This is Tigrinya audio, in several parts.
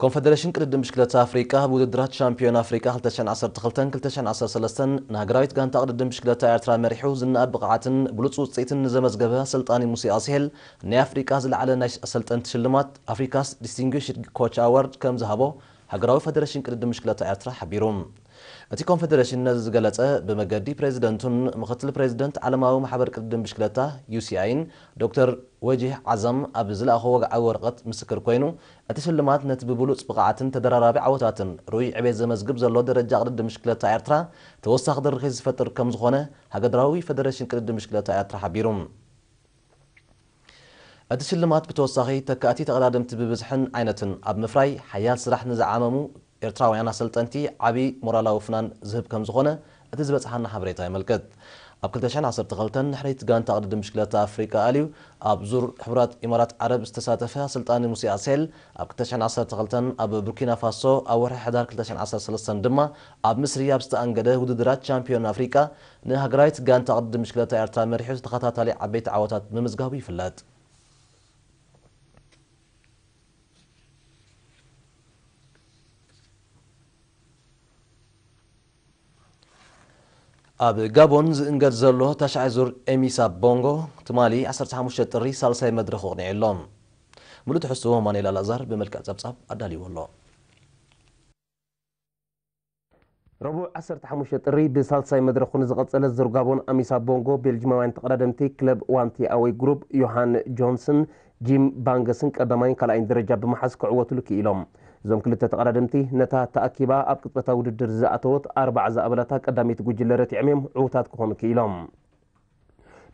ኮንፈደሬሽን ቅድድም ብሽክለታ ኣፍሪቃ ብውድድራት ሻምፒዮን ኣፍሪቃ ክልተ ሽሕን ዓሰርተ ክልተን ክልተ ሽሕን ዓሰርተ ሰለስተን ንሃገራዊት ጋንታ ቅድድም ብሽክለታ ኤርትራ መሪሑ ዝነኣድ ብቕዓትን ብሉጽ ውጽኢትን ንዘመዝገበ ኣሰልጣኒ ሙሴ ኣስሄል ናይ ኣፍሪቃ ዝለዓለ ናይ ኣሰልጠንቲ ሽልማት ኣፍሪካስ ዲስቲንጉሽድ ኮች ኣዋርድ ከም ዝሃቦ ሃገራዊ ፈደሬሽን ቅድድም ብሽክለታ ኤርትራ ሓቢሩ። እቲ ኮንፈደሬሽን ነዚ ዝገለጸ ብመገዲ ፕሬዚደንቱን ምክትል ፕሬዚደንት ዓለማዊ ማሕበር ቅድድም ብሽክለታ ዩ ሲ ኣይን ዶክተር ወጂህ ዓዛም ኣብ ዝለኣኾ ወግዓዊ ወረቐት ምስክር ኮይኑ፣ እቲ ሽልማት ነቲ ብብሉጽ ብቕዓትን ተደራራቢ ዓወታትን ርኡይ ዕቤት ዘመዝግብ ዘሎ ደረጃ ቅድድም ብሽክለታ ኤርትራ ተወሳኺ ድርኺት ዝፈጥር ከም ዝኾነ ሃገራዊ ፈደሬሽን ቅድድም ብሽክለታ ኤርትራ ሓቢሩ። እቲ ሽልማት ብተወሳኺ ተካእቲ ተቐዳደምቲ ብብዝሕን ዓይነትን ኣብ ምፍራይ ሓያል ስራሕ ንዝዓመሙ ኤርትራውያን ኣሰልጠንቲ ዓቢ ሞራላዊ ፍናን ዝህብ ከም ዝኾነ እቲ ዝበጽሓና ሓበሬታ የመልክት። ኣብ ክልተ ሽሕን ዓሰርተ ክልተን ንሕረይቲ ጋንታ ቅድድም ብሽክለታ ኣፍሪቃ ኣልዩ ኣብ ዙር ሕቡራት ኢማራት ዓረብ ዝተሳተፈ ኣሰልጣኒ ሙሴ ኣሴል ኣብ ክልተ ሽሕን ዓሰርተ ክልተን ኣብ ቡርኪና ፋሶ ኣብ ወርሒ ሕዳር ክልተ ሽሕን ዓሰርተ ሰለስተን ድማ ኣብ ምስሪ ኣብ ዝተኣንገደ ውድድራት ቻምፒዮን ኣፍሪቃ ንሃገራዊት ጋንታ ቅድድም ብሽክለታ ኤርትራ መሪሑ ተኸታታሊ ዓበይቲ ዓወታት ምምዝጋቡ ይፍለጥ። ኣብ ጋቦን ዝእንገድ ዘሎ ታሽዓይ ዙር ኤሚሳ ቦንጎ ትማሊ ዓሰርተ ሓሙሽተ ጥሪ ሳልሳይ መድረኹ ኣቕኒዑ ኣሎ። ሙሉእ ትሕዝቶ ኣማኑኤል ኣልኣዛር ብመልክዕ ጸብጻብ ኣዳልይዎ ኣሎ። ረቡዕ ዓሰርተ ሓሙሽተ ጥሪ ብሳልሳይ መድረኹ ንዝቐጸለ ዙር ጋቦን ኣሚሳ ቦንጎ ቤልጂማውያን ተቐዳደምቲ ክለብ ዋንቲ ኣወይ ግሩፕ ዮሃን ጆንስን ጂም ባንገስን ቀዳማይን ካልኣይን ደረጃ ብምሓዝ ክዕወትሉ ክኢሎም። እዞም ክልተ ተቐዳደምቲ ነታ ተኣኪባ ኣብ ቅጽበታዊ ውድድር ዝኣተወት ኣርባዓ ዝኣበላታ ቀዳመይቲ ጉጅለ ረቲዖም እዮም ዕዉታት ክኾኑ ክኢሎም።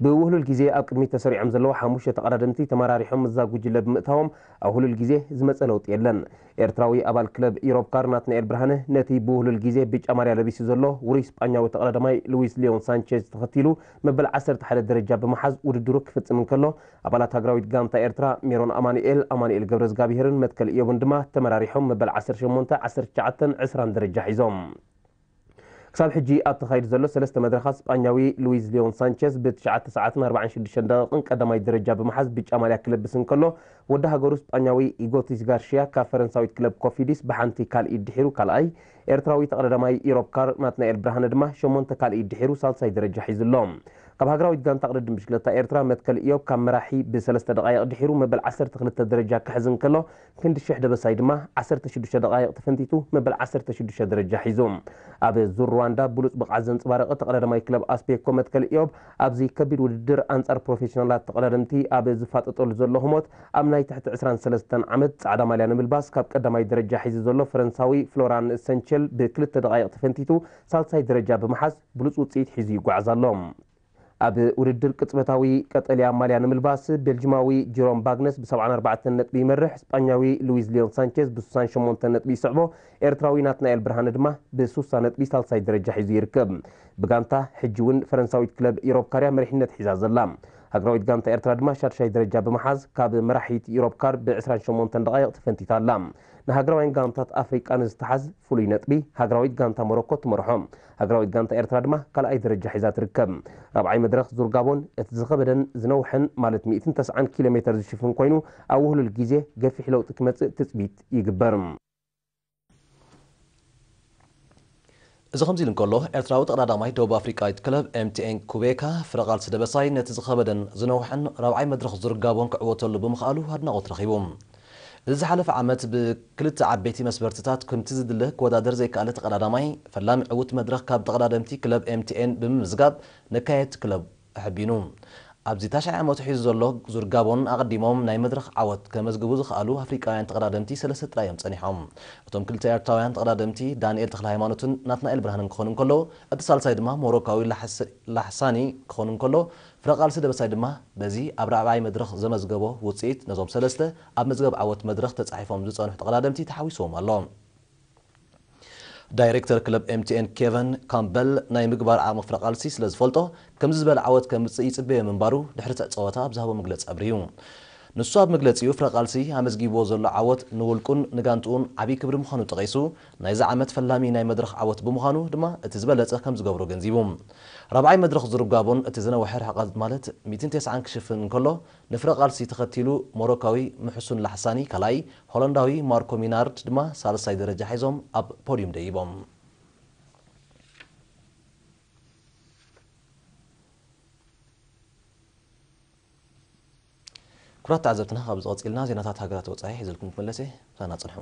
ብውህሉል ግዜ ኣብ ቅድሚት ተሰሪዖም ዘለዉ ሓሙሽተ ተቐዳደምቲ ተመራሪሖም ምስዛ ጉጅለ ብምእታዎም ኣብ ውህሉል ግዜ ዝመጸ ለውጢ የለን። ኤርትራዊ ኣባል ክለብ ኢሮብ ካር ናትናኤል ብርሃነ ነቲ ብውህሉል ግዜ ብጫ ማልያ ለቢሱ ዘሎ ውሩይ ስጳኛዊ ተቐዳዳማይ ሉዊስ ሊዮን ሳንቼዝ ተኸቲሉ መበል ዓሰርተ ሓደ ደረጃ ብምሓዝ ውድድሩ ክፍጽም እንከሎ፣ ኣባላት ሃገራዊት ጋንታ ኤርትራ ሜሮን ኣማኑኤል፣ ኣማኑኤል ገብረዝጋብሄርን መትከል እዮብን ድማ ተመራሪሖም መበል ዓሰርተ ሸሞንተ፣ ዓሰርተ ትሽዓተን ዕስራን ደረጃ ሒዞም። ክሳብ ሕጂ ኣብ ተኻይዱ ዘሎ ሰለስተ መድረኻት ስጳኛዊ ሉዊዝ ሊዮን ሳንቸዝ ብትሽዓተ ሰዓትን ኣርባዓን ሽዱሽተን ደቂቕን ቀዳማይ ደረጃ ብምሓዝ ብጫ ማልያ ክለብስ እንከሎ፣ ወዲ ሃገሩ ስጳኛዊ ኢጎቲስ ጋርሽያ ካብ ፈረንሳዊት ክለብ ኮፊዲስ ብሓንቲ ካልኢት ድሒሩ ካልኣይ፣ ኤርትራዊ ተቐዳዳማይ ኢሮብ ካር ናትናኤል ብርሃነ ድማ ሸሞንተ ካልኢት ድሒሩ ሳልሳይ ደረጃ ሒዙ ኣሎ። ካብ ሃገራዊት ጋንታ ቅድድም ብሽክለታ ኤርትራ መትከል ኢዮብ ካብ መራሒ ብሰለስተ ደቓይቕ ድሒሩ መበል ዓሰርተ ክልተ ደረጃ ክሕዝ እንከሎ፣ ክንዲ ሽሕ ደበሳይ ድማ ዓሰርተ ሽዱሽተ ደቓይቕ ተፈንቲቱ መበል ዓሰርተ ሽዱሽተ ደረጃ ሒዙ። ኣብ ዙር ሩዋንዳ ብሉጽ ብቕዓት ዘንጸባረቐ ተቐዳዳማይ ክለብ ኣስቤኮ መትከል ኢዮብ ኣብዚ ከቢድ ውድድር ኣንጻር ፕሮፌሽናላት ተቐዳደምቲ ኣብ ዝፋጠጠሉ ዘሎ ህሞት ኣብ ናይ ትሕቲ ዕስራን ሰለስተን ዓመት ጻዕዳ ማልያ ንምልባስ ካብ ቀዳማይ ደረጃ ሒዙ ዘሎ ፈረንሳዊ ፍሎራን ሰንቸል ብክልተ ደቓይቕ ተፈንቲቱ ሳልሳይ ደረጃ ብምሓዝ ብሉጽ ውጽኢት ሒዙ ይጓዓዝ ኣሎ። ኣብ ውድድር ቅጽበታዊ ቀጠልያ ማልያ ንምልባስ ቤልጂማዊ ጂሮም ባግነስ ብ ሰብዓን ኣርባዕተን ነጥቢ ይመርሕ፣ ስጳኛዊ ሉዊዝ ሊዮን ሳንቼዝ ብ ሱሳን ሸሞንተን ነጥቢ ይስዕቦ፣ ኤርትራዊ ናትናኤል ብርሃነ ድማ ብ ሱሳ ነጥቢ ሳልሳይ ደረጃ ሒዙ ይርከብ። ብጋንታ ሕጂ እውን ፈረንሳዊት ክለብ ኢሮብ ካርያ መሪሕነት ሒዛ ዘላ። ሃገራዊት ጋንታ ኤርትራ ድማ ሻድሻይ ደረጃ ብምሓዝ ካብ መራሒት ኢሮብ ካር ብ ዕስራን ሸሞንተን ደቓይቕ ተፈንቲታ ኣላ። ንሃገራውያን ጋንታት ኣፍሪቃ ንዝተሓዝ ፍሉይ ነጥቢ ሃገራዊት ጋንታ ሞሮኮ ትመርሖ። ሃገራዊት ጋንታ ኤርትራ ድማ ካልኣይ ደረጃ ሒዛ ትርከብ። ራብዓይ መድረኽ ዙር ጋቦን እቲ ዝኸበደን ዝነውሐን ማለት ሚእትን ተስዓን ኪሎ ሜተር ዝሽፍን ኮይኑ ኣብ ውህሉል ግዜ ገፊሕ ለውጢ ክመጽእ ትጽቢት ይግበር። እዚ ከምዚ ኢሉ እንከሎ፣ ኤርትራዊ ተቐዳዳማይ ደቡብ ኣፍሪቃዊት ክለብ ኤምቲኤን ኩቤካ ፍረ ቃልሲ ደበሳይ ነቲ ዝኸበደን ዝነውሐን ራብዓይ መድረኽ ዙር ጋቦን ክዕወተሉ ብምኽኣሉ ኣድናቖት ረኺቡ። እዚ ዝሓለፈ ዓመት ብክልተ ዓበይቲ መስፈርትታት ከምቲ ዝድለ ክወዳደር ዘይከኣለ ተቐዳዳማይ፣ ፈላሚ ዕዉት መድረኽ ካብ ተቐዳደምቲ ክለብ ኤምቲኤን ብምምዝጋብ ነካየድቲ ክለብ ኣሐቢኑ። ኣብዚ ታሽዓይ ዓመቱ ሒዙ ዘሎ ዙር ጋቦን ኣቐዲሞም ናይ መድረኽ ዓወት ከመዝግቡ ዝኸኣሉ ኣፍሪቃውያን ተቐዳደምቲ ሰለስተ ጥራይ እዮም ጸኒሖም። እቶም ክልተ ኤርትራውያን ተቐዳደምቲ ዳንኤል ተኽለሃይማኖትን ናትናኤል ብርሃንን ክኾኑ እንከለዉ፣ እቲ ሳልሳይ ድማ ሞሮካዊ ላሕስ-፣ ላሕሳኒ ክኾኑ እንከሎ፣ ፍረ ቃልሲ ደበሳይ ድማ በዚ ኣብ ራብዓይ መድረኽ ዘመዝገቦ ውጽኢት ነዞም ሰለስተ ኣብ መዝገብ ዓወት መድረኽ ተጻሒፎም ዝጸንሑ ተቐዳደምቲ ተሓዊስዎም ኣሎ። ዳይሬክተር ክለብ ኤምቲኤን ኬቨን ካምበል ናይ ምግባር ዓቕሚ ፍረ ቃልሲ ስለ ዝፈልጦ፣ ከምዚ ዝበለ ዓወት ከምጽእ ይጽበዮ ምንባሩ ድሕሪ እቲ ጸወታ ኣብ ዝሃቦ መግለጺ ኣብሪሁ። ንሱ ኣብ መግለጺኡ፣ ፍረ ቃልሲ ኣመዝጊብዎ ዘሎ ዓወት ንውልቁን ንጋንትኡን ዓብዪ ክብሪ ምዃኑ ጠቒሱ፣ ናይዚ ዓመት ፈላሚ ናይ መድረኽ ዓወት ብምዃኑ ድማ እቲ ዝበለጸ ከም ዝገብሮ ገንዚቡ። ራብዓይ መድረኽ ዝርጋቦን እቲ ዝነውሐ ርሕቐት ማለት ሚእትን ተስዓን ክሽፍን እንከሎ፣ ንፍረ ቃልሲ ተኸቲሉ ሞሮካዊ ምሕሱን ላሕሳኒ ካልኣይ፣ ሆላንዳዊ ማርኮ ሚናርድ ድማ ሳልሳይ ደረጃ ሒዞም ኣብ ፖዲዩም ደይቦም። ክቡራት ተዓዘብትና፣ ካብ ዝቐጺልና ዜናታት ሃገራት ወጻኢ ሒዘልኩም ክመለስ እየ። ምሳና ጽንሑ።